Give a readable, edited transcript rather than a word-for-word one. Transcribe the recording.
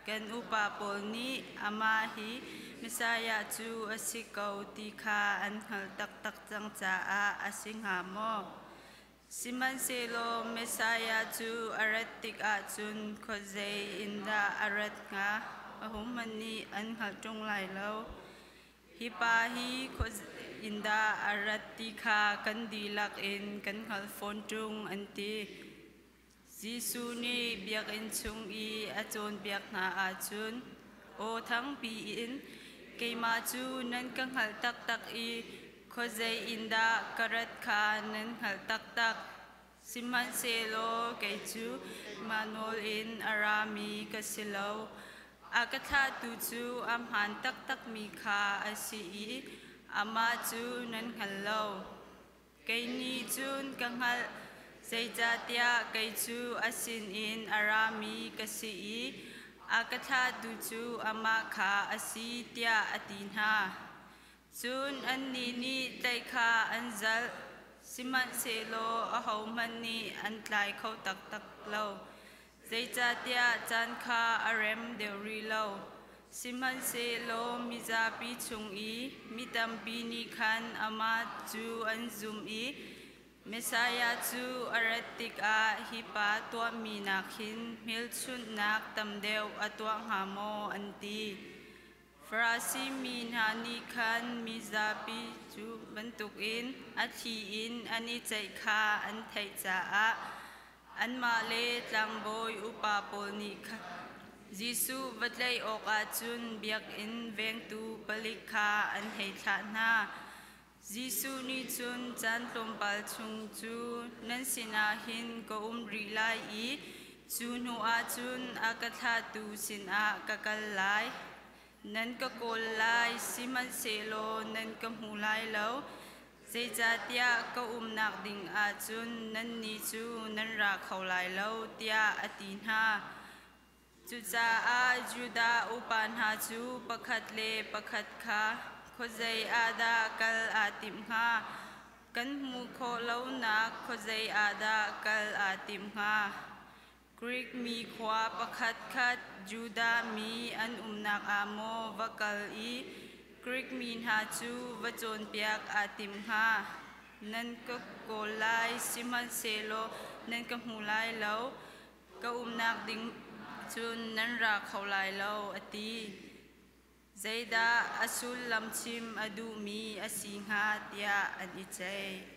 Kan upa pawl nih amah hi Messiah cu a si ko ti kha an hngalh taktak cang caah a si hnga maw? Sihmanhsehlaw Messiah cu a rat tikah cun khuazei in dah a rat hnga? Ahohmanh nih an hngalh ṭung lai lo. Hi pa hi khuazei in dah a rat ti kha kan dihlak in kan hngalh fawn ṭung, an ti. Jesuh nih biakinn chung i a cawnpiak hna ahcun aw thangpi in, “Keimah cu nan ka hngalh taktak i khuazei in dah ka rat kha nan hngalh taktak. Sihmanhsehlaw kei cu mah nawl in a rami ka si lo. A ka thlahtu cu a hmaan taktakmi kha a si i amah cu nan hngal lo. Kei nih cun ka hngalh, zeicahtiah kei cu a sinin a rami ka si i a ka thlahtu cu amah kha a si,” tiah a ti hna. Cun annih nih tlaih kha an zalh, sihmanhsehlaw ahohmanh nih an tlai kho taktak lo, zeicahtiah caan kha a rem deuh rih lo. Sihmanhsehlaw mizapi chung i mi tampi nih khan amah cu an zumh i Messiah cu a rat tikah hi pa tuahmi nak hin hmelchunhnak tam deuh a tuah hnga maw, an ti. Farasi mi hna nih khan mizapi cu bantukin a thli in an i ceih kha an theih caah anmah le tlangbawi upa pawl nih khan Jesuh va tlaih awkah cun biakinn vengtu palik kha an hei thlah hna. Jesuh nih cun, “Caan tlawmpal chung cu nan sinah hin ka um rih lai i cu hnuah cun a ka thlahtu sinah ka kal lai. Nan ka kawl lai, sihmanhsehlaw nan ka hmu lai lo. Zeicahtiah ka umnak ding ah cun nannih cu nan ra kho lai lo,” tiah a ti hna. Cucaah Judah upa hna cu pakhat le pakhat kha, “Khuazei ah dah kal aa timh hnga? Kan hmuh khawh lonak khuazei ah dah kal aa timh hnga? Grik mi khua pakhatkhat Judah mi an umnak ah maw va kal i Grik mi hna cu va cawnpiak aa tim hnga? Nan ka kawl lai, sihmanhsehlaw nan ka hmu lai lo. Ka umnak ding cun nan ra kho lai lo,” a ti. Zeidah a sullam chim a duhmi a si hnga tiah an i ceih.